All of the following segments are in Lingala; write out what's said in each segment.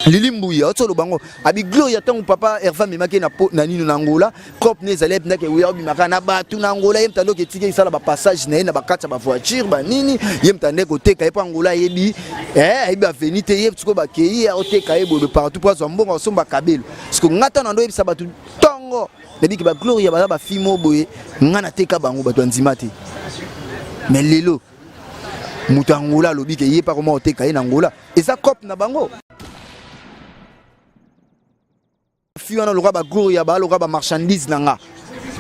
Lili Mbuya oto loba ngo abi Gloria ntango papa Hervé amemaki na po na nino na Angola cop ne ezali epindaki eya obimaka na bato na Angola ye moto andoki etiki esala ba passage na ye na bakati ya ba voiture ba nini ye moto ande koteka ye mpo Angola ayebi eh ayebi aveni te ye sikoyo bakei aoteka ye boye partout mpo azwa mbongo asomba kabelo sikoyo nga ntango nando oyebisa bato ntongo nabiki ba Gloria baza ba fille moko boye nga nateka bango bato bandima te mais lelo moto ya Angola alobi ke ye mpe akoma koteka ye na Angola eza cop na bango fi wana lokola bagloria baa lokola bamarchandise na nga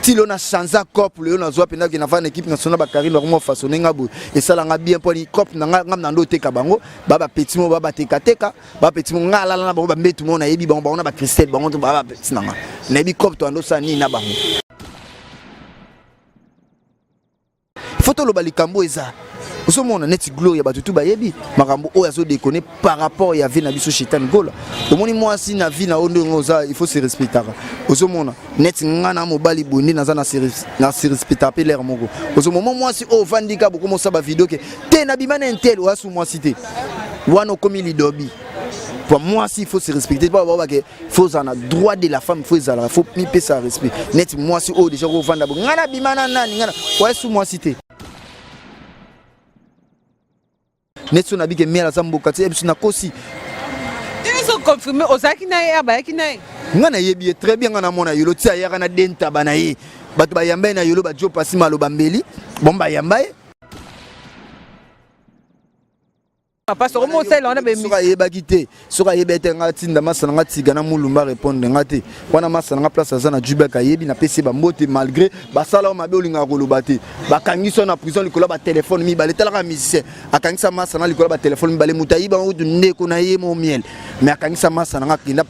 ti lelo na chanza cop lelo nazwa mpenza ke nafanda na équipe nationale bakarine bakoma façonne nga boye esala nga bien mpo cop na nga nga na ndo oteka bango ba bapeti mo ba batekateka bapeti mo nga alala na bango bambetu mo nayebi bango bango na bacristel bango to ba bapeti na nga nayebi cop to ando osala nini na bango. Faut toloba likambo eza ozomona neti gloria bato tu bayebi makambo oyo azodekone par rapport ya vie na biso shetan gola omoni mwasi na vie na oyo ndenge oza il faut se respectaka ozomona neti nga na mobali boye nde naza na se respectaka mpe lere moko ozomoma mwasi oyo ovandi ka bokoma osala bavideo ke te nabima na intel oyasu mwasi te wana okomi lidobi po mwasi il faut se respecter po babake faut ozala na droit de la femme faut ezalaka faut mipesa respect neti mwasi oyo deja kovanda bo ngai nabima na nani ngai oya su mwasi te neti so nabike miel aza mboka te biso nakosi. Confirme ozalaki na ye abayaki na ye. Ngai nayebi ye très bien, ngai namona yolo ti ayaka na dentaba na ye bato bayamba ye na yolo bajo pasi maloba mbeli bon bayamba ye. Papa soko mosala wana be soki ayebaki te, soki ayebi ete nga tinda masa na nga tiga na mulumba répondre nga te wana masa na nga place aza na Jubek ayebi napesi ye bambote malgré basala oyo mabe olingaka koloba te bakangisi yo na prison likolo ya batelefone mibale talaka musicien akangisa masa na likolo ya batelefone mibale moto ayiba yango kutu ndeko na ye mo miel mais akangisa masa na nga akenda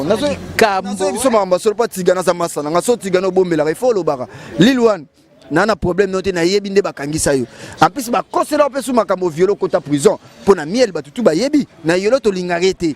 nazoyebi biso makambo ya solo mpo atiga naza masa na nga so otiga na obombelaka ifo olobaka lil wana na na problème no te nayebi nde bakangisa yo en plus bakosela mpe su makambo violo okota prison mpo na miel bato tu bayebi na yolo tolingaka ye te.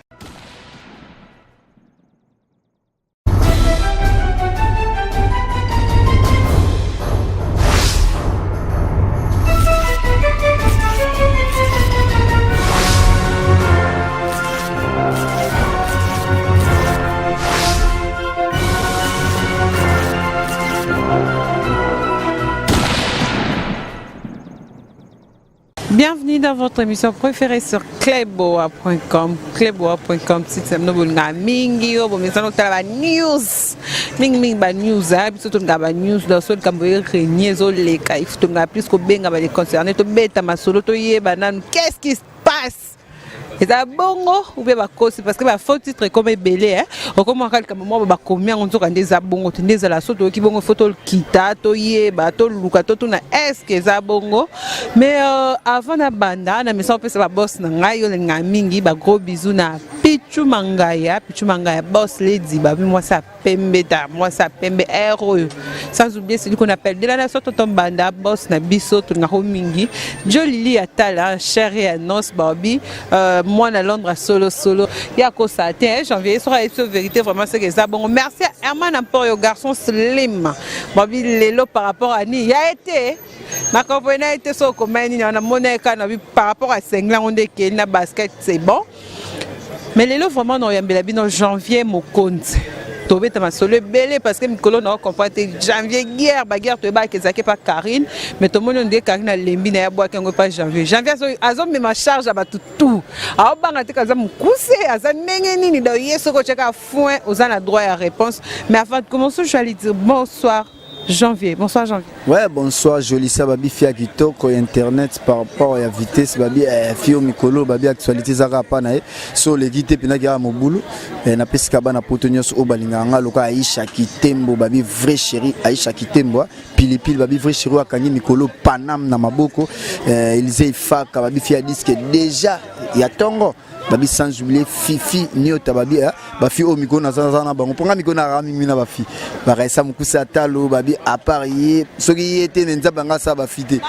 Bienvenue dans votre émission préférée sur cleboa.com. Cleboa.com, site na bino bolingaka mingi oyo bomesana kotala ba news mingi mingi ba news ah, biso tolingaka ba news donc so likambo erenie ezoleka il faut tolingaka plus kobenga ba les concernés tobeta masolo toyeba nanu qu'est-ce qui se passe eza bongo ou bien bakosi parce que ba faux titre ekoma ebele eh? Okomaka likambo moko bakomi yango nzoka nde eza bongo te nde ezala so toyoki bongo fo tokita toyeba toluka totuna est ce que eza bongo. Mais avant nabanda na mesa opesa baboss na ngai oyo nalingaka mingi ba gros bisous na Pichu Mangaya. Pichu Mangaya boss lady babi mwasi ya pembe ta mwasi ya pembe air oyo sans oublier celui qu'on appelle de la nation tonton Banda boss na biso tolingaka mingi Jolili ya tala cher et annonce babi mwana Londres solo solo ya kosa te hein, janvier soka yebi so vérité vraiment c'est que eza bongo. Merci à Herman Emporio garçon slim babi lelo par rapport à ni ya été na comprenait été so komai nini wana mona eka na bi par rapport à sengla nde ekeli na basket c'est bon. Mais lelo vraiment na oyambela bino janvier mokonzi tobeta masolo ebele parce que mikolo na comprendre te janvier guerre ba guerre toyebaka ezalaki pa Karine mais tomoni on dirait Karine alembi na ye abwaki yango pa janvier. Janvier azomema charge ya bato tout aobanga te kaza mokuse aza ndenge nini donc ye soki otyaka foin oza na droit ya réponse. Mais avant de commencer je vais aller dire bonsoir Janvier. Bonsoir Janvier. Ouais, bonsoir Jolissa Babi Fia Kitoko internet par rapport à vitesse Babi Fio Mikolo Babi actualité zaka pa na ye so le guité pina ki mobulu na pesika bana poto nyonso o balinga nga loka Aisha Kitembo Babi vrai chéri Aisha Kitembo Pilipili Babi vrai chéri akangi Mikolo Panam na maboko Elysée Ifaka Babi Fia disque déjà ya tongo Babi sans oublier Fifi Nyota Babi hein? Bafi oyo mikolo naza naza na bango mpo nga mikolo na mingi na bafi bakaisa mokuse atalo Babi à part ye soki ye te me nzambe anga asala bafi te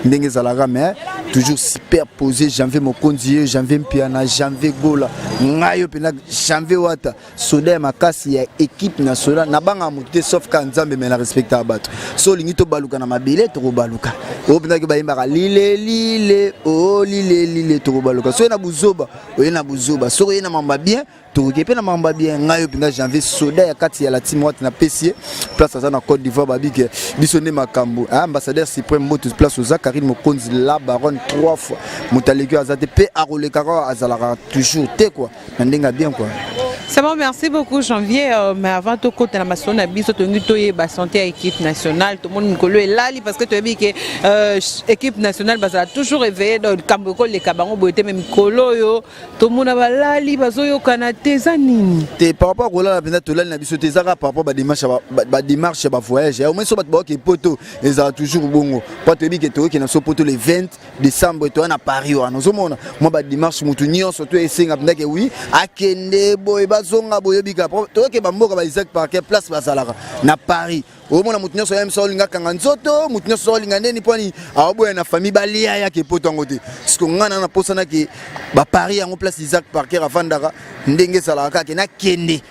ndenge ezalaka mais Toujours super posé, Janvier Mokonzi ye, Janvier Mpiana, Janvier Gola, ngai yo mpenza Janvier Wata, soda ya makasi ya équipe nationale. Nabangaka motu te sauf ka Nzambe, me na respectaka bato. So olingi tobaluka na mabele, tokobaluka. Oyo mpenzaki bayembaka lile lile o oh, lile lile, tokobaluka. Soki na buzoba, oye na buzoba. Soki oye na mamba bien, tokoki mpe na mamba bien. Ngai yo mpenza Janvier, soda ya kati ya la team Wata, napesi ye place. Aza na Côte d'Ivoire, babike biso nde makambo. Ambassadeur suprême, moto place oza. Karine Mokonzi, la baronne, trois fois moto aleki oyo aza te mpe akolekaka, azalaka toujours te quoi, na ndenge ya bien quoi. C'est bon, merci beaucoup Janvier. Mais avant tout, côté na masolo na biso, tolingi toyeba santé ya équipe nationale. Tout le monde mikolo elali parce que toyebi que équipe nationale bazala toujours éveillé, donc likambo ekoleka bango boye te. Mais mikolo oyo tomona balali, bazoyokana te, eza nini? Te, par rapport kolala mpenza, tolali na biso te. Eza kaka par rapport badémarche ya bavoyage. Au moins so bato baoke poto, ezala toujours bongo, po toyebi ke toyoke na biso poto le 20 décembre, toya na Paris wana. Ozomona mwa badémarche, motu nyonso to esenga mpenza ke wi akende boye, bazonga boye. Oyebika toyoke bamboka ba Isaac Parker, place bazalaka na Paris. Omona motu nyonso ayebisa olinga kanga nzoto, motu nyonso olinga ndeni, mponi aoboya na famille balia yake poto yango te. Siko ngai na naposanaki baparis yango, place Isaac Parker avandaka, ndenge ezalaka kaka nakende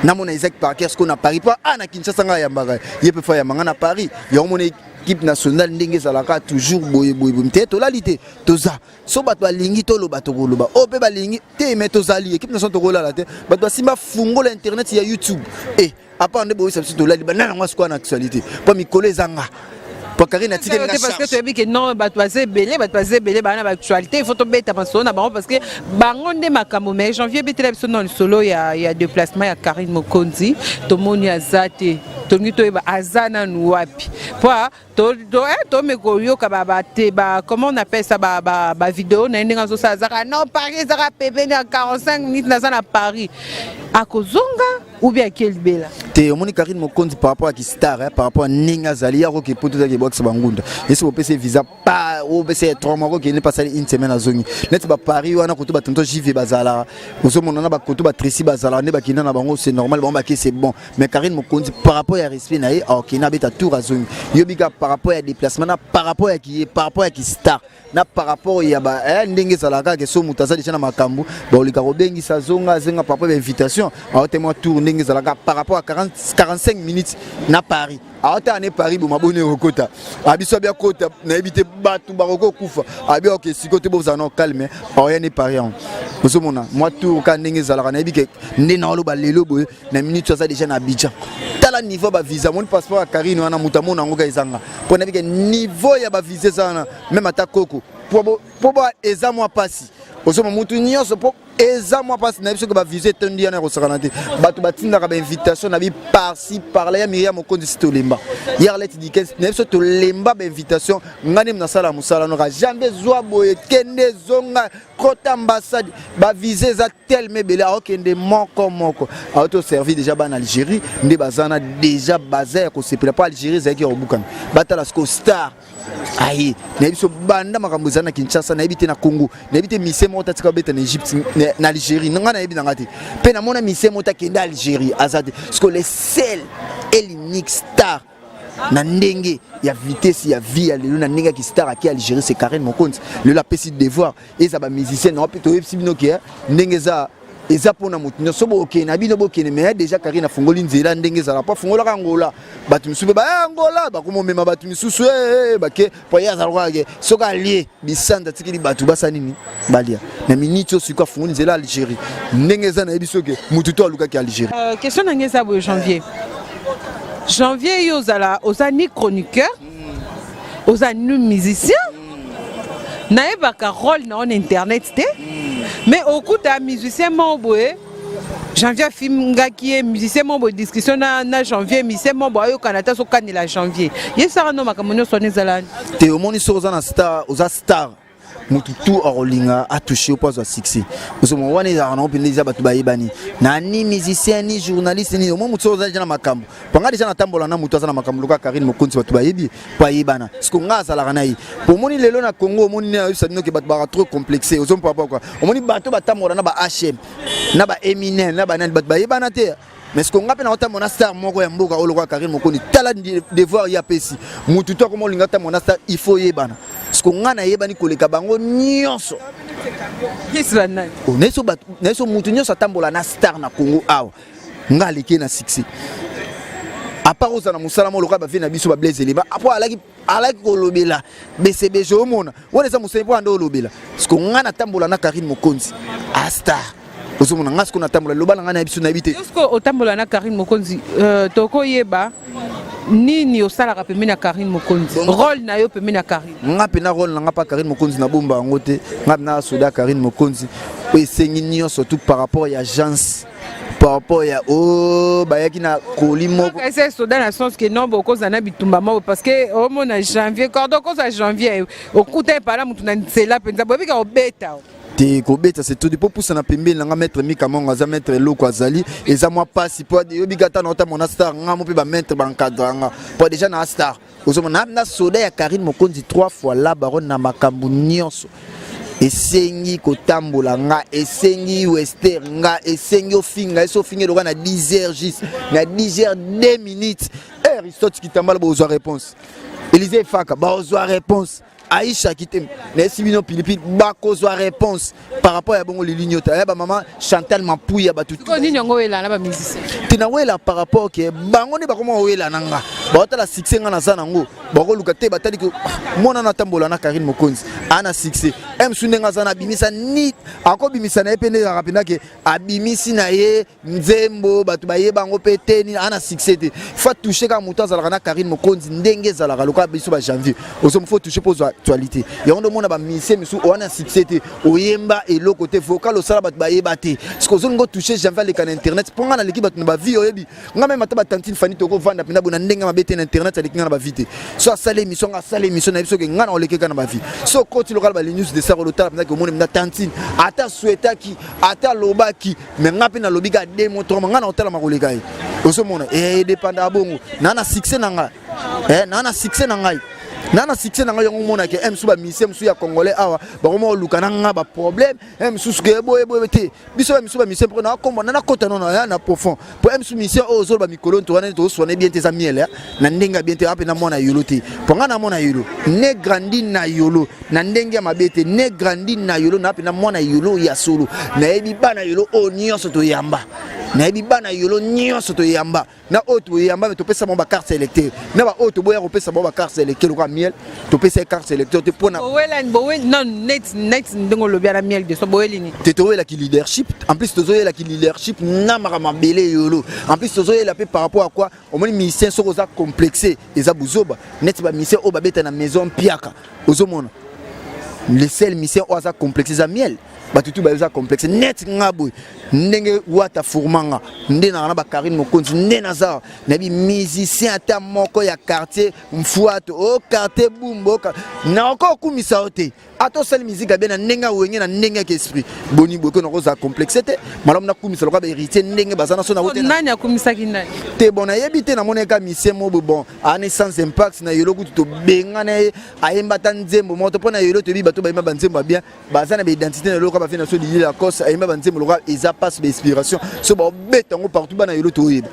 namona Isaac Parker siko na Paris, mpo a na Kinshasa ngai ayambaka ye mpe fa ayamba ngai na Paris yango. Mona équipe nationale ndenge ezalaka toujours boye boye boye te. Tolali te, toza so bato balingi toloba, tokoloba. Oyo mpe balingi te, me tozali équipe nationale, tokolala te. Bato basimba fungola internet ya YouTube e apart nde boyebisa biso tolali banana yango sikoyo na actualité, mpo mikolo ezanga, po Karine atikeli nga. Parce que toyebi ke non, bato baza ebele, bato baza ebele, baa na baactualité, il faut tobeta masolo na bango parce que bango nde makambo. Mais Janvier, betela biso na lisolo ya déplacement ya Karine Mokonzi. Tomoni aza te, tolingi toyeba aza nanu wapi, po tomeka koyoka bate ba, comment on appelle ça, bavideo na ye ndenge azosala. Azaka non, Paris ezaka pembeni ya 45 minutes, naza na Paris. Akozonga ou bien ake libela? Te, omoni Karine Mokonzi, par rapport aki star, par rapport a ndenge azali, ya koke poto, ezaki ebwakisa bangunda. Esi bopesa ye visa pa, opesa ye 3 mois, kokende pasali une semaine, azongi. Neti baparis wana, koto batonto jive bazalaka, ozomona na bakoto batresi bazalaka nde bakenda na bango, c'est normal, bango bake, c'est bon. Mais Karine Mokonzi, par rapport ya respect na ye, akokende abeta tour, azongi. Yobika par rapport ya déplacement na par rapport ya kiye, par rapport ya kistar na par rapport ya ba ndenge ezalaka kaka so moto aza déjà na makambo, baolika kobengisa zonga azenga par rapport ya invitation, aote mwa tour ndenge ezalaka par rapport à 40, 45 minutes na Paris. Aotala ne Paris boma boni ekokota abiso abi akota, nayebi te, bato bakoki kokufa. Abi oke sikoyo te, bozala na calme, aoya ne Paris yango. Ozomona mwa tour ka ndenge ezalaka. Nayebi ke nde na oloba lelo boye, na minute aza déjà na Abidjan. Tala niveau bavisa, moni passeport ya Karine wana, moto amona yango ka ezanga, mpo nayebi ke niveau ya bavisa eza wana. Même ata koko mpo ba eza mwa mpasi, ozoma motu nyonso mpo eza mwa mpasi. Nayebi soki bavisa etondi wana ya kosakana te. Bato batindaka bainvitation na bi par-ci par-là ya Miriam Mokonzi, si tolemba Yarlet Dikens, nayebi so tolemba bainvitation. Ngai nde nasala mosala noka jambe zwa boye, kende zonga, kota ambassade, bavisa eza telema ebele. Aokende moko moko, aoti oservi déjà bana Algérie nde baza na déjà, baza ya kosepela mpo Algérie ezalaki ya kobukana. Batala siko star aye. Nayebi so banda makambo eza na Kinshasa, nayebi te na Congo, nayebi te mise moko tatika babeta na Égypte, na Algérie. Ngai nayebi nanga te, mpe namona mise moko takende Algérie aza te. Siko le seul et l'unique star na ndenge ya vitesse ya vie ya lelo, na ndenge ya kistar aki Algérie, c'est Karine Mokonzi. Lelo apesi devoir eza bamusicien nango mpe toyebisi bino ke ndenge eza mpona motu nyonso bokende na bino, bokende. Mais déjà Karine afungoli nzela ndenge ezala, mpo afungolaka Angola, bato misusu mpe baya Angola, bakomomema bato misusu bake, po ye azalaka ke soki alie bisanda, atikeli bato basa nini balia na miniti oyo. Sikoyo afungoli nzela Algérie ndenge eza, nayebi soki motu to alukaki Algérie. Question na ngai eza boye, Janvier. Janvier, yo ozala, oza ni chroniqueur, oza ni musicien, nayebaka rôle na yo na internet te. Mais okuta musicien moko boye, Janvier afingaki ye, musicien moko boye, discussion na Janvier, musicien moko boye ayokana ata azokanela Janvier ye saka no makambo nyonso wana ezala. Te, omoni soki oza na star, oza star, motu tu akolinga atouche yo mpo azwa succès. Ozomona wana ezalaka nango mpenza, eza bato bayebani na ni musicien ni journaliste ni omoi motu. Soki oza deja na makambo, mpo nga deja natambola na motu aza na makambo loka Karine Mokonzi, bato bayebi mpo ayebana. Siko nga azalaka na ye, po omoni lelo na Congo, omoni nde nayebisa bino ke bato baka trop complexe. Ozompa kwa omoni bato batambola na ba HM na ba Eminem na banani, bato bayebana te. Mais siko nga mpe na otambola na star moko ya mboka oyo lokola Karine Mokonzi. Tala devoir ye apesi motu to akoma olinga tambola na star, il faut oyebana. Parce que nga nayebani koleka bango nyonso. Nayeso mutu nyonso atambola na star na Congo awa, nga aleki na succès. À part ozala na mosala moko lokola bavie na biso ba Blaise Eleba, apo alaki alaki kolobela BCBG, omona wana eza mosala mpo anda olobela. Parce que nga natambola na Karine Mokonzi a star, ozomona nga sikoyo natambola, loba na ngai na biso nayebi te. Sikoyo otambola na Karine Mokonzi, tokoyeba nini osalaka pembeni ya Karine Mokonzi, rôle na yo pembeni ya Karine? Nga mpena, rôle na nga mpa Karine Mokonzi, nabomba yango te. Nga mpena soda Karine Mokonzi, oyo esengi nyonso tout par rapport ya agence, par rapport ya o bayaki na koli moko. Ese soda na sens que non, bokozala na bitumba moko, parce que omona Janvier cordo, okozwa Janvier, okuta epala motu na nzela mpenza, boyebika kobeta. Te, kobeta c'est tout mpo pusa na pembeni na nga maître Mika Mongo aza maître, eloko azali eza mwa pasi mpo yobika ata na ota mona star nga mo mpe bamaître baencadre nga mpo déjà na star. Ozomona na soda ya Karine Mokonzi trois fois la baronne na makambo nyonso esengi kotambola nga, esengi wester nga, esengi ofinga esi ofinga eloka na 10 heures juste na 10 heures 2 minutes. Aristote Kitambala bozwa réponse, Élysée Efaka bozwa réponse, Aisha Kitem nayesi bino pilipili bakozwa réponse par rapport ya bongo Lili Nyota ya bamama Chantal Mampuya, bato. Nini yango oyela na bamusicien? Te, nawela par rapport ke bango nde bakoma oyela na nga, baotala succès nga naza nango, bakoluka te. Batali ke mwana natambola na Karine Mokonzi aa na succès msu ndenge aza na abimisa ni akobimisa na ye mpe nde ezalaka mpenza ke abimisi na ye nzembo, bato bayeba yango mpe te, nini aa na succès te. Faut touche kaka moto azalaka na Karine Mokonzi ndenge ezalaka lokola biso bajanvier, ozomo faut touche mpo ozwa actualité. Yango nde omona bamisie misusu owana na succès te, oyemba eloko te, vocal osala bato bayeba te. Parce que ozolinga otouche Janvier aleka na internet, mpo nga naleki bato na bavie. Oyebi nga meme ata batantine Fani, tokovanda mpenza boye na ndenge mabe te, na internet aleki nga na bavie te. So asala émission, nga asala émission na ye, soki nga na oleki na bavie, so okoti lokola balinews de sar, olotala mpenza ke omoni mpenza tantine ata souhaitaki, ata alobaki, mais nga mpe nalobi kaka deux mots, trois, nga na otalama koleka ye. Ozomona edépendaka bongo naa na succès na ngai, naa na succès na ngai, naa na succès na ngai. Yango omonake mosusu bamisie mosusu ya congolais awa bakoma oluka na nga baproblème mosusu ke boye boye te. Biso bamisu bamisie mpo nakombo na nakota nono ya na profond, po mosusu mission oyo ozoloba mikolo nto wana tozoswana bien te, eza miele na ndenge ya bien te. Mpe na mwana Yolo te, mpo nga na mwana Yolo, né grandi na Yolo na ndenge ya mabe te, né grandi na Yolo na mpe na mwana Yolo ya solo. Nayebi bana Yolo oyo nyonso toyamba, nayebi bana Yolo nyonso toyamba na oyo toyamba, me topesa bango bacarte électeur, na baoyo toboya kopesa bango bacarte électeur lokola Miel, topesa ye carte électeur te mpona Non, net ndenge olobi ala Miel de so, boyeli nini? Te, toyelaki leadership. En plus tozoyelaki leadership na makambo mabele Yolo. En plus tozoyela mpe par rapport à quoi? Omoni musicien soki oza complexe, eza buzoba. Neti bamusicien oyo babeta na maison mpiaka, ozomona le seul musicien oyo aza complexe eza Miel. Bato tu baza complexe net. Nga boye ndenge wata formanga nde naka na bakarine Mokonzi nde naza nayebi musicien ata moko ya quartier Mfuato o quartier Bumbo nakoki okumisa yo te, ata osali musique abe na ndenge awenge na ndenge yake esprit boni boye, nakozala complexe te. Malamu nakumisa lokola bahéritier ndenge baza na so na Nani akumisaki nani? Te, bon, nayebi te, namoni eka musicien mo bon ane sans impact na Yolo. Kutu tobengana ye, ayemba ata nzembo moko to mpo na Yolo. Toyebi bato bayemba banzembo ya bien, baza na baidentité na eloko. Bafe na so Lili Lacoste ayemba banzembo lokola eza passe bainspiration, so baobeta yango partout. Bana Yolo toyeba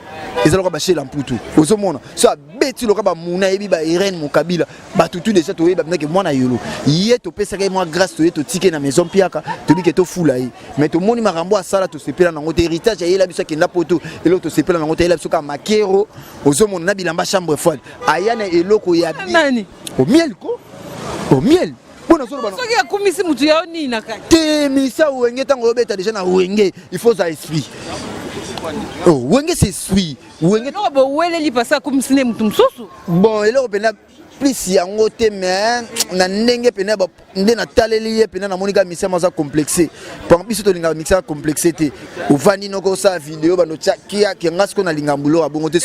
eza lokola bashela mputu, ozomona so abeti lokola bamuna, ayebi ba Irene Mokabila, bato tu déjà toyeba mpenzake mwana Yolo. Ye topesaka ye mwa grâce, toye totike na maison mpiaka, toyebi ke tofula ye, mais tomoni makambo asala, tosepela nango te. Héritage ayela biso, akenda poto, eloko tosepela nango te. Ayela biso kaka makero, ozomona na bilamba chambre froide, aya na eloko ya nani? Omiel ko omiel mpona ozoloba. Soki akumisi mutu ya yo nini na kati? Te, misa Wenge, ntango oyobeta déjà na Wenge, il faut oza esprit. Oh, Wenge c'est esprit Wenge. Eloko boweleli parce akumisi nde mutu mosusu. Bon, eloko mpenza plus yango te, mais na ndenge mpena nde nataleli ye mpena, namoni kaka misama aza complexe. Mpo biso tolingaka mixaka complexe te. Ovandi noko osala video, bando tia kiake. Nga sikoyo nalinga mbuloko abongo te.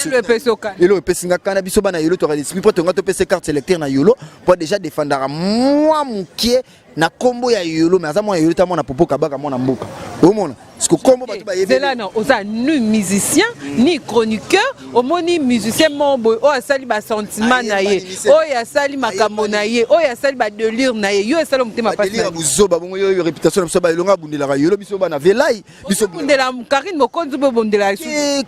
Eloko epesi nga kana, biso bana Yolo toka l'esprit, mpo tonga topesa carte électeur na Yolo, mpo déjà défendaka mwa mokie na nkombo ya Yolo. Mais aza mwana Yolo ta, mwana Popo Kabaka, mwana mboka. Omona siko nkombo bato bayebi. Zela na oza ni musicien ni chroniqueur. Omoni musicien moko boye oyo asali basentiment na ye, oyo asali makambo na ye, oyo asali badélire na ye, yo esali motema. Badélire buzoba bongo. Yo réputation na biso baelonga abundelaka Yolo, biso bana velai biso. Bondela Karine Mokonzi mpe bondela.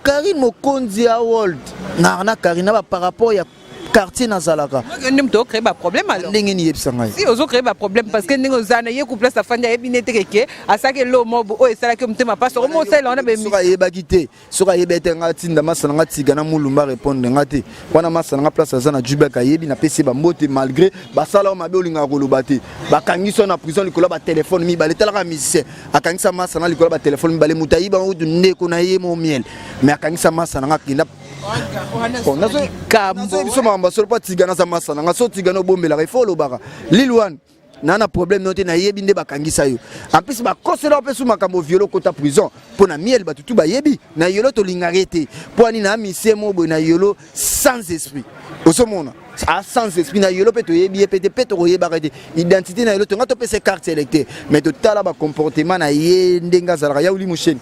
Karine Mokonzi ya world na Karine na par rapport ya Quartier nazalaka. Nde moto ocrée baproblème alors. Ndenge nini? Yebisa ngai. Si ozocrée baproblème, parce que ndenge oza na ye ku place afandi, ayebi nete keke asalaki elo mobo oyo esalaki motema mpasi, okomo osalela wana. Soki ayebaki te, soki ayebi ete nga tinda masa na nga tika na Mulumba répondre nga te wana. Masa na nga place aza na Jubek, ayebi, napesi ye bambote. Malgré basala oyo mabe, olingaka koloba te. Bakangisi yo na prison likolo ya batelefone mibale. Talaka musicien akangisa masa na likolo ya batelefone mibale. Moto ayiba ngo kutu ndeko na ye mo miel, mais akangisa masa na nga. Akenda nazoyebi biso makambo asolo mpo atika naza masa na nga. So tika na obombelaka, ifo olobaka lil wana na problème no te. Nayebi nde bakangisa yo, en plus bakosela mpe su makambo violo okota prison mpo na miel. Bato tu bayebi na yolo tolingaka ye te. Mpo ani na misie mo boye na yolo sans esprit, ozomona a sans esprit na yolo mpe toyebi ye mpe te, mpe tokoyebaka te identité na yolo. Tonga topesa carte électeur, mais totala bacomportement na ye ndenge azalaka. Yauli Mosheni,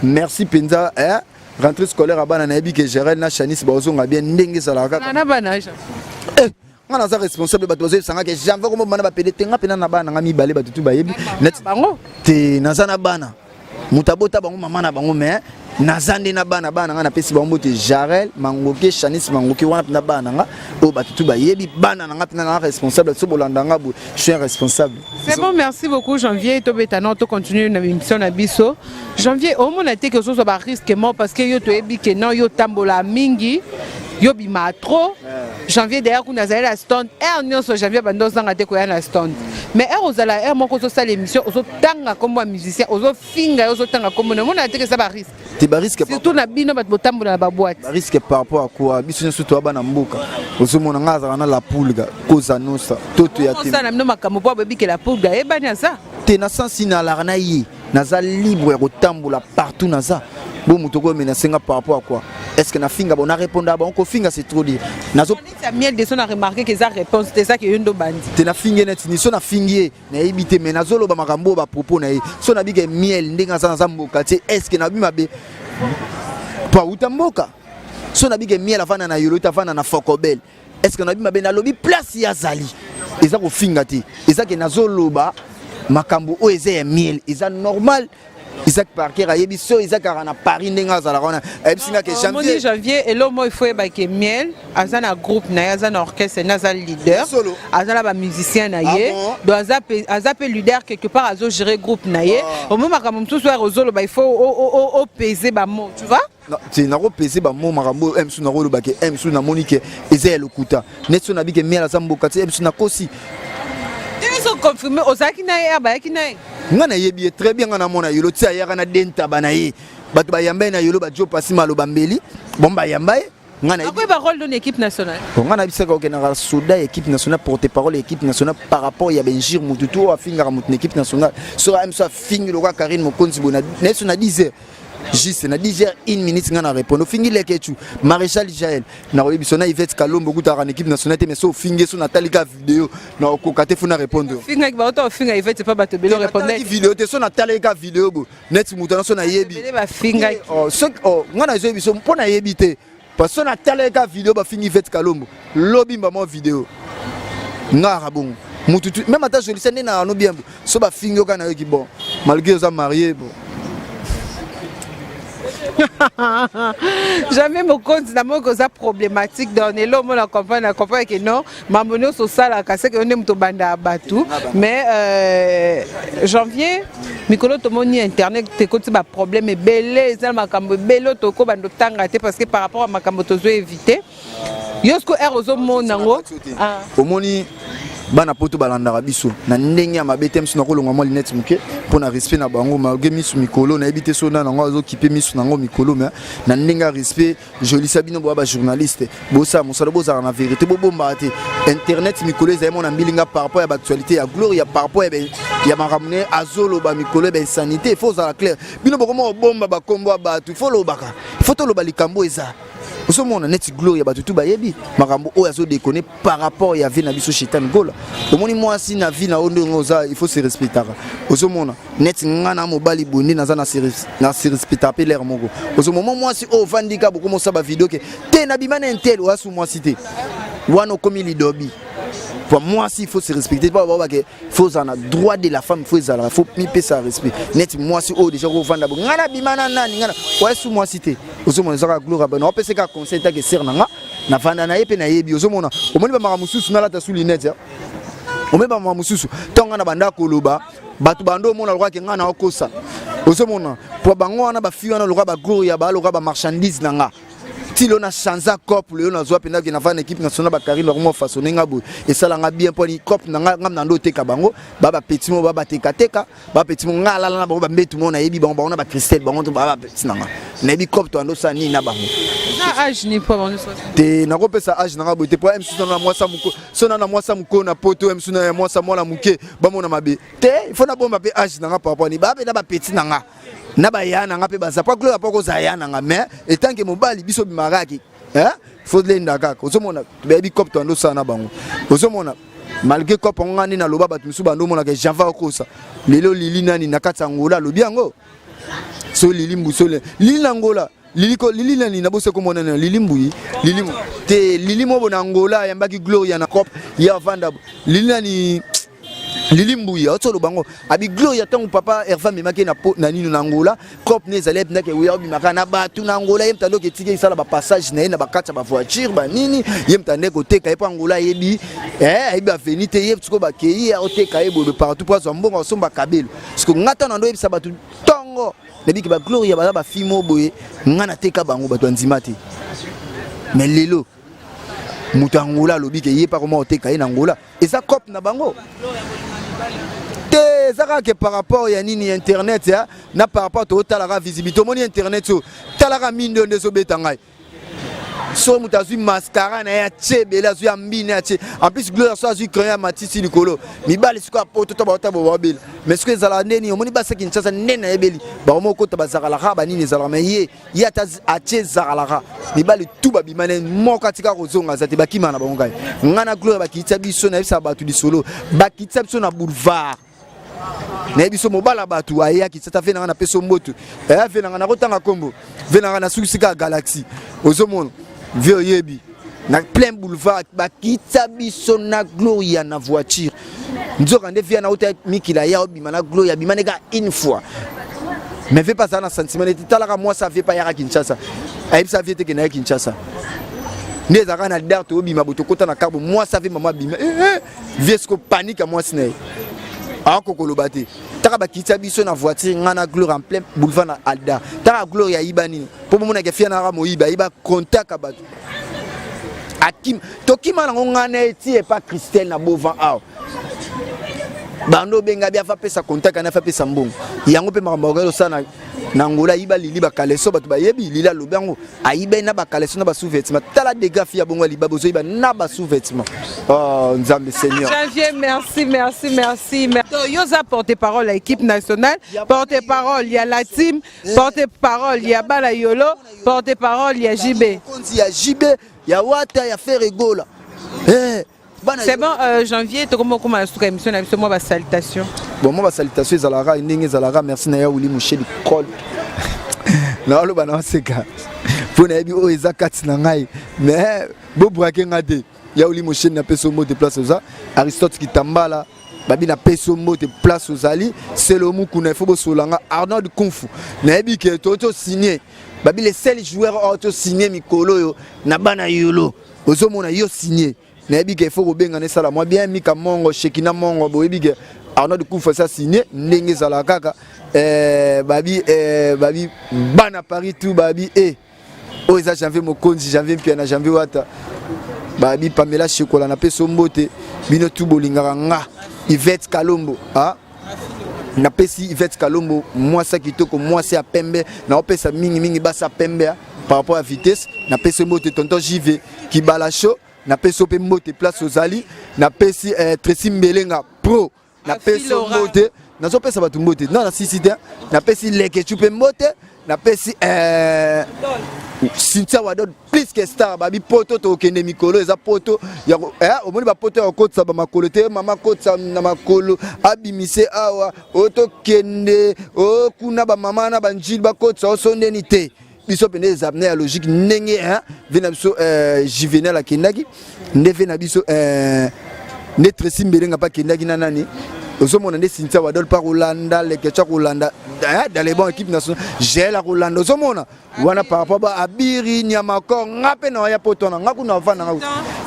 merci mpenza, eh? Rentrée scolaire ya bana, nayebi ke Gérel na Chanis bazonga bien ndenge ezalaka kaka. Na bana? Eh, nga naza responsable. Bato bazoyebisanga ke janvier kombo bana bapede te. Nga mpena na bana nanga mibale, bato tu bayebi neti bango. Te, naza na bana, moto abota bango, mama na bango, mais naza nde na bana. Bana nga napesi bango mbote, Jarel Mangoke, Chanis Mangoke, wana mpena bana na nga oyo bato tu bayebi. Bana na nga mpena na responsable. So bolanda nga boye, je suis un responsable. C'est bon, merci beaucoup Janvier. Tobeta no, tocontinue na émission na biso. Janvier, omona te ke ozozwa barisque mo, parce que yo toyebi ke non, yo otambola mingi, yo bima trop. Janvier d'ailleurs kuna azali na stand heure nyonso. Janvier bando ozanga te koya na stand, mais heure ozala heure moko ozosala émission, ozotanga nkombo ya musicien, ozofinga ye, ozotanga nkombo na, omona te ke eza barisque? Te, barisque? Surtout na bino bato botambola na baboîte. Barisque par rapport à quoi? Biso nyonso toya bana mboka. Ozomona nga azalaka na La Pulga koza nosa toto ya te. Osala na bino makambo mpo aboyebi ke La Pulga ayebani aza. Te, na sensi nalaka na ye, naza libre ya kotambola partout. Naza bo moto okoyomena senga par rapport à quoi? Est ce que nafinga? Bon, narépondaka bango. Kofinga, c'est trop dire. Nazo Neti ya Miel de Son, na remarqué ke eza réponse te, eza ke yo ndo bandi. Te, nafingi ye neti ni so nafingi ye, nayebi te, mais nazoloba makambo oyo bapropos na ye. So nabika miel ndenge aza, naza mboka te. Est ce que nabi mabe po awuta mboka? So nabika miel avanda na yolo te, avanda na Fokobel, est ce que nabi mabe? Nalobi place ye azali, eza kofinga te. Eza ke nazoloba makambo oyo eza ya miel, eza normal. Isaac Parker ayebi so eza kaka na Paris ndenge azalaka wana, ayebisi nga ke Omoni Janvier. Janvier, elo mo il faut yeba ke Miel aza na groupe na ye, aza na orchestre na, aza leader. Solo. Aza na bamusicien na ye. Ah bon? Donc aza mpe leader quelque part, azogérer groupe na ye. Omo makambo mosusu oyo ozoloba, il faut opese bamo, tu vois. Te, nakopese bamo makambo oyo msu nakoloba ke msu namoni ke eza ya lokuta. Neti so nabi ke miel aza mboka te, msu nakosi. Ndenge so confirme ozalaki na ye, abayaki na ye. Nga nayebi ye très bien. Nga namona yolo ti ayaka na dentaba na ye, bato bayamba ye na yolo, bajo pasi maloba mbeli bon bayamba ye. Nga nayebi. Akoyeba rôle d'une équipe nationale. Bon, nga nayebisaka okendaka soda ya équipe nationale, porte parole ya équipe nationale, par rapport ya benjir mutu tu oyo afingaka mutu na équipe nationale. Soki ayemi so afingi lokola Karine Mokonzi boye, nayebi so na 10 heures juste, na 10 heures 1 minute, nga na répondre. Ofingi Lekechu, Maréchal Jael, nakoyebi so na Ivete Kalombo okutaka na équipe nationale te, mais so ofingi so natali ka video, nakokoka te, fo na répondre. Fingaki bauta ofinga Ivete pa bato ebele, orépondre. Natalaki video te. So natalaki ka video boye, neti moto wana so nayebi. Ebele bafingaki. Oh, soki oh, nga nazoyebi so mpo nayebi te, parce que natalaki ka video, bafingi Ivete Kalombo lobi mba mwa video. Nga aka bongo mutu tu même ata jolisa nde na ano bien bo so bafingi yo kaka, nayoki bon, malgré oza marié, bon. Jamais mokonzi na moko oza problématique. Donc lelo omona comprendre, na comprendre ke non, mambo nyonso osalaka seke yo nde moto obandaka bato. Mais Janvier, mikolo tomoni internet ekoti baproblème ebele, eza na makambo ebele oyo tokobanda otanga te, parce que par rapport à makambo tozo éviter yo siko ere ozomona yango. Ah. Omoni bana poto balandaka biso na ndenge ya mabe te. Miso nakolonga mwa lunette moke mpo na respect na bango, malgré miso mikolo nayebi te so na nango azokipe miso nango mikolo, mais na ndenge ya respect jolisa bino boya bajournaliste, bosala mosala, bozala na vérité, bobombaka te. Internet mikolo ezali mona mbilinga par rapport ya baactualité ya Gloria, par rapport ya makambo ne azoloba mikolo ya bainsanité. Il faut ozala clair. Bino bokoma kobomba bakombo ya bato, il faut olobaka, il faut toloba likambo eza. Ozomona neti Gloria, bato tu bayebi makambo oyo azodekone par rapport ya vie na biso Shetan Gola. Omoni mwasi na vie na yo ndenge oza, il faut se respectaka. Ozomona neti nga na mobali boye nde naza na se respectaka mpe lere moko. Ozomona mwasi oyo ovandika bokomosala bavideo ke te nabima na intel, oyasu mwasi te wana, okomi lidobi po mwasi il faut se respecter. Po babake faut ozala na droit de la femme, faut ezalaka, faut mipesa respect. Neti mwasi oyo déjà kovanda bo nga nabima na nani, nga na oyasu mwasi te. Ozomona ezaka gloire bana opesa kaka conseil take sere na nga. Navanda na ye mpe nayebi. Ozomona, omoni bamaka mosusu, nalata su lunette. Omoni bamama mosusu, ntango ngai na banda koloba, bato bando omona lokola ngai na okosa. Ozomona, po bango wana bafi wana lokola bagloria, balokola bamarchandise na nga. Ti lelo na chanza cop, lelo nazwa mpenza ke navanda na équipe nationale, bakarine bakoma façonne nga boye, esalanga bien. Mpo cop na nga, nga na ndo oteka bango, ba bapeti mo ba batekateka, bapeti mo nga alala na bango, bambetu mo nayebi bango, bango na bacristel, bango to ba bapeti na nga, nayebi cop to ando osala nini na bango. Te, nakopesa age na nga boye te, po msusu na mwasa moko so na mwasa moko na poto, msusu na mwasa mwana moke, bamona mabe te. Il faut nabomba mpe age na nga par rapport ni bape na bapeti na nga na baya na nga mpe baza po gloire, po kozala ya na nga. Mais etant que mobali, biso bimakaki faut lenda kaka. Ozomona, bayebi cop to ando osala na bango. Ozomona, malgré cop yango, nga nde naloba, bato mosusu bando omonaka janva okosa. Lelo lili nani na kati ya Ngola alobi yango, so lili mbuso, lili na Ngola, lili ko lili nani na bose komona nani, lili mbuyi, lili te, lili mobo na Ngola ayambaki Gloria na cop ya vanda, lili nani, lili mbuyi auti oloba yango, abi Gloria ntango papa Herve amemaki na, na nino na Ngola, cop ne ezali ependaki eya obimaka na bato na Ngola. Ye moto andoki etiki esala bapassage na ye na bakati ya bavoiture banini, ye moto ande koteka ye, mpo Angola ayebi, ayebi aveni te. Ye sikoyo bakei, aoteka ye boye partout mpo azwa mbongo, asomba kabelo. Siko nga ntango nando oyebisa bato ntongo, nayebiki bagloria baza bafilme boye, nga nateka bango, bato bandima te. Mais lelo moto ya Angola alobi ke ye mpa koma oteka ye na Angola, eza cop na bango te. Eza kaka ke par rapport ya nini, internet ya na par rapport totalaka visibilité. Omoni internet oyo, talaka minde oyo nde ezobeta ngai. So moto azwi mascara na ye, atie ebele, azwi ya mbine, atie en plus Gloria, so azwi crayon ya matisi likolo, mibali sikoyo apoto to baota bo babela. Mais sikoyo ezalaka ndeni, omoni basi Kinshasa nde nayebeli bango okota bazakalaka banini ezalaka. Mais ye ata atie zakalaka, mibali tu babima ne moko atika kozonga aza te, bakima na bango. Ngai ngai na Gloria bakitisa biso, nayebisaka bato lisolo, bakitisa biso na boulevard, nayebi so mobala bato ayaki tata ve nanga, napesi yo mboto aya ve nanga, nakotanga nkombo ve nanga, nasukisi kaka Galaxie. Ozomona ve oyebi na plein boulevard bakitisa biso na Gloria na voiture. Nzoka nde via nauta mikila ya obima na Gloria, abima ne kaka une fois, mais ve mpe azala na sentiment neti talaka mwasi avie mpe ayaka Kinshasa, ayebisa avie te ke naye Kinshasa nde ezalaka na dar toyobima bo tokota na karbo, mwasi ave mama abima, vie siko panique ya mwasi na ye, akoki koloba te. Taka bakitisa biso na voiture, nga na Gloire, en plein boulevard na Alda. Taka Gloire ayiba nini mpo bomonaka fia naka moyibi, ayiba contact ya bato, akima, tokima nango ngai na ye ti epa Christelle na Bovan awa. Bando obenga bi afa pesa contact ana afa pesa mbongo yango mpe makambo akoki kosala na Angola. Ayiba lili bakaleso, bato bayebi lili alobi yango, ayiba na bakaleso na basous-vêtement. Tala dégâts fi ya bongo ya libabe, ozoyiba na basous-vêtement. Oh Nzambe, Seigneur. Janvier, merci, merci, merci. Donc, Yoza porte-parole à l'équipe nationale, porte-parole, il y a la team, porte-parole, il y a Bala Yolo, porte-parole, il y a JB. Mokonzi ya JB, ya Wata, ya Ferre Gola, eh, bana. C'est bon, Janvier, tu comment comment la émission, na biso moi ba salutation. Bon, moi basalutation ezalaka ndenge ezalaka. Merci na ya Wili Musheli Col, naoloba na oseka mpo nayebi oyo eza kati na ngai, mais bobrake nga te. Ya Wili Musheli, napesi yo mbote place oza. Aristote Kitambala babi, napesi yo mbote place ozali. Selo Mukuna, ifo bosola nga. Arnold Kumfu, nayebi ke to tosigne babi le seul joueur oyo tosigne mikolo oyo na bana Yolo. Ozomona yo signe, nayebi ke faut kobengana, esala mwa bien. Mika Mongo, Shekina Mongo, boyebi ke Arnold Kufa asa signe ndenge ezalaka kaka. Babi, babi bana Paris tout babi oyo eza Janvier Mokonzi, Janvier Mpiana, Janvier Wata, babi Pamela Shekola, napesi yo mbote. Bino tu bolingaka nga, Ivete Kalombo, ah? Napesi Ivete Kalombo, mwasi ya kitoko, mwasi ya pembe, naopesa mingimingi basi ya pembe par rapport ya vitesse. Napesi mbote tonton Jive Kibala Show, napesi yo mpe mbote place ozali. Napesi Tracy Mbelenga Pro, napesi yo mbote. Nazopesa bato mbote na nasisi te. Napesi Lekechu mpe mbote, napesi Cynthia Wadod plus que star, babi poto tokende mikolo eza poto ya omoni bapoto ya kokotisa bamakolo te, mama kotisa na makolo abimise awa oyo tokende oyo kuna, bamama na banjili bakotisa oso ndeni te. Biso mpenza eza na ya logique ndenge ve na biso Juvenal akendaki, nde ve na biso nde Tracy Mbelenga mpe akendaki na nani. Ozomona nde Cynthia Wadol mpa kolanda Lekecha, kolanda dans les bons équipe nationale, Gel akolanda. Ozomona wana par rapport ba Abiri Nyamakor, nga mpe na oya poto wana, nga kuna avanda nga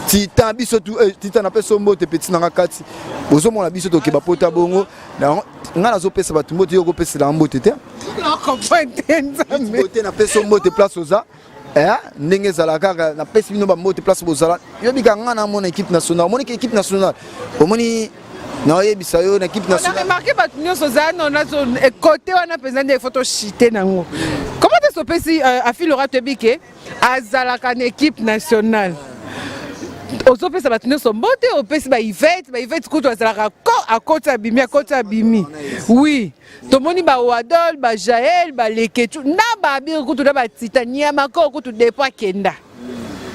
Titan, biso tu Titan napesa mbote, petit na nga kati. Ozomona biso tokeba pota bongo, nga nazopesa bato mbote, yo okopesela mbote te. Mbote napesa mbote place oza, ndenge ezala kaka, napesi bino bambote place bozala. Yobika nga namona équipe nationale, omoni équipe nationale, omoni naoyebisa yo na équipe nationale. Remarque, bato nyonso ozala nona kote wana mpenza nde efo toshite nango. Comment te sopesi Afilora? Toyebi ke azalaka na équipe nationale, ozopesa bato nyonso mbote, opesi baivete, baivete kutu azalaka ko akoti abimi, akoti abimi. Oui, tomoni bawadol, bajael, baleketu na baabiri kutu na batita Niamako kutu depo akenda,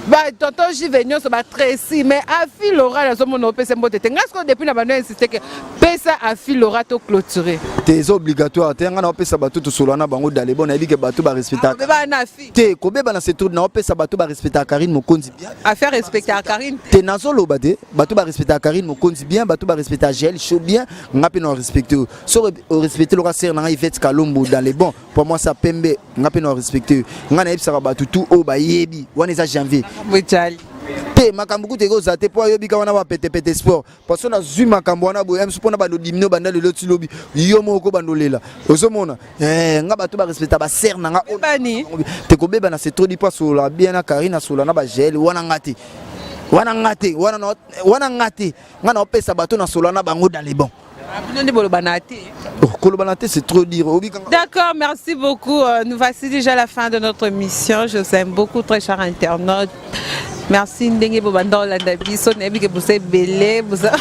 batonton Jive nyonso, batresi. Mais Afi Lora nazomona opesa mbote te. Ngai sikoyo depuis na bando insiste ke pesa Afi Lora to clôturer. Te, eza obligatoire te. Ngai naopesa bato tosolola na bango dalebo, nayebi ke bato barespectaka. Na Afi. Te, kobeba na c'est naopesa bato barespectaka Karine Mokonzi bien. Affaire respectaka Karine. Te, nazoloba te, bato barespectaka Karine Mokonzi bien, bato barespectaka Gel Show bien, nga mpe na orespecte oyo. Soki orespecte loka sere na ngai Ivete Kalombo dans les bons po mwasi pembe, nga mpe na orespecte oyo. Ngai nayebisaka bato tu oyo bayebi wana eza janvier. Bojali. Te, makambo kutu ekozala te mpo ayobika wana bapetepete sport, parce que nazwi makambo wana boye mso mpona bando dimino banda lelo ti lobi, yo moko bandolela. Ozomona nga bato barespecta basere na nga te. Kobeba na c'est trop dit, mpo asolola bien na Karine, asolola na bagele wana, nga te wana, nga te wana, nga te. Nga na opesa bato nasolola na bango dans les bons. Bino nde bolobana te. Kolobana te, c'est trop dire. D'accord, merci beaucoup. Nous voici déjà la fin de notre émission. Je vous aime beaucoup, très chers internautes. Merci ndenge bobanda olanda biso. Nayebi ke boza ebele, boza